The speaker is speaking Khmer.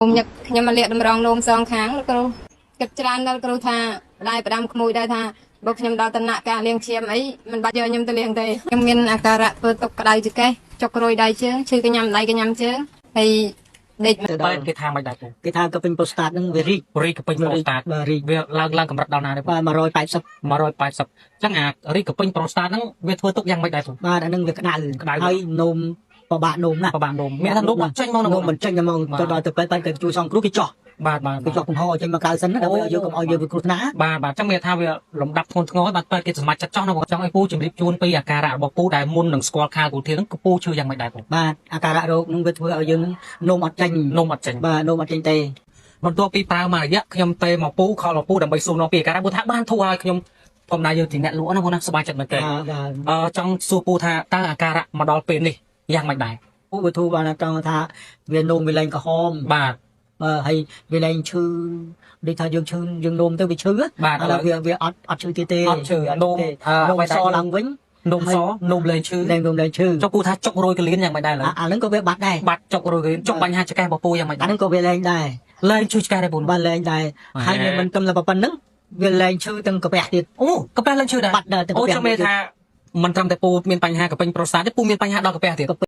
ញឹកខ្ញុំមកលាកតម្រងនោមសងខាងលោកគ្រូគិតច្រើនដល់គ្រូថាម្ដាយផ្ដាំក្មួយដែរថាបើខ្ញុំដល់តំណាក់ការលាងឈាមអីមិនបាច់យកខ្ញុំទៅលាងទេខ្ញុំមានអាការៈធ្វើទុកក្តៅចង្កេះចុករយដៃជើងឈឺកញ្ញាំដៃកញ្ញាំជើងហើយដេក ទៅដល់ បែរគេថាមិនដែរពូ គេថាក៏ពេញប្រូស្តាតហ្នឹងវារីក រីកពេញប្រូស្តាត បាទរីក វាឡើងឡើងកម្រិតដល់ណាដែរពូ បាទ180 180អញ្ចឹងអារីកពេញប្រូស្តាតហ្នឹងវាធ្វើទុកយ៉ាងម៉េចដែរពូ បាទអាហ្នឹងវាក្តៅ ក្តៅ ហើយនោមពិបាកនោមណាស់ ប្រហែលនោមមានថានោមអត់ចេញមក នោមមិនចេញតែមកទៅដល់ទៅពេទ្យបែរទៅជួយសងគ្រោះគេចោះ បាទបាទ គេចោះកំហចេញមកក្រៅសិនណាដើម្បីឲ្យយើងកុំឲ្យយើងវាគ្រោះថ្នាក់ បាទបាទអញ្ចឹងមានថាវាលំដាប់ធ្ងន់ធ្ងរបាទពេទ្យគេសម្រេចចិត្តចោះនៅចង់ឲ្យពូជម្រាបជូនពីអាការៈរបស់ពូដែលមុននឹងស្គាល់ខាលគូធាហ្នឹងគឺពូឈឺយ៉ាងម៉េចដែរពូ បាទអាការៈរោគហ្នឹងវាធ្វើឲ្យយើងហ្នឹងនោមអត់ចេញ នោមអត់ចេញ បាទនោមអត់ចេញទេ បន្ទាប់ពីប្រើមករយៈខ្ញុំទេមកពូខលមកពូដើម្បីសួរនាំពីអាការៈពូថាបានធូរហើយខ្ញុំធម្មតាយើងជាអ្នកលក់ណាពូណាសប្បាយចិត្តមែនទេ បាទបាទ អឺចង់សួរពូថាតើអាការៈមកដល់ពេលនេះយ៉ាងម៉េចដែរ ពូវាធូរបានត្រង់ថាវានោមវាលែងក្រហម បាទ បាទហើយវាលែងឈឺដូចថាយើងឈឺយើងនោមទៅវាឈឺ បាទ ឥឡូវវាវាអត់អត់ឈឺទៀតទេ អត់ឈឺនោម ទេ អឺ នោមសឡើងវិញ នោមសនោមលែងឈឺ លែងនោមលែងឈឺ ចុះពូថាចុករយកលៀនយ៉ាងម៉េចដែរឡើយ អាអាហ្នឹងក៏វាបាត់ដែរ បាត់ចុករយកលៀនចុកបញ្ហាចង្កេះរបស់ពូយ៉ាងម៉េចដែរ អាហ្នឹងក៏វាលែងដែរ លែងឈឺឆ្កេះដែរពូ បាទលែងដែរហើយវាមិនត្រឹមតែប៉ុណ្្នឹងវាលែងឈឺទាំងកាពះទៀត អូកាពះលែងឈឺដែរ បាត់ដែរទាំង អូ កាពះ ចាំមានថាមិនត្រឹមតែពូមានបញ្ហាកពេញប្រូស្តាតទេពូមានបញ្ហាដល់កាពះទៀត កាពះ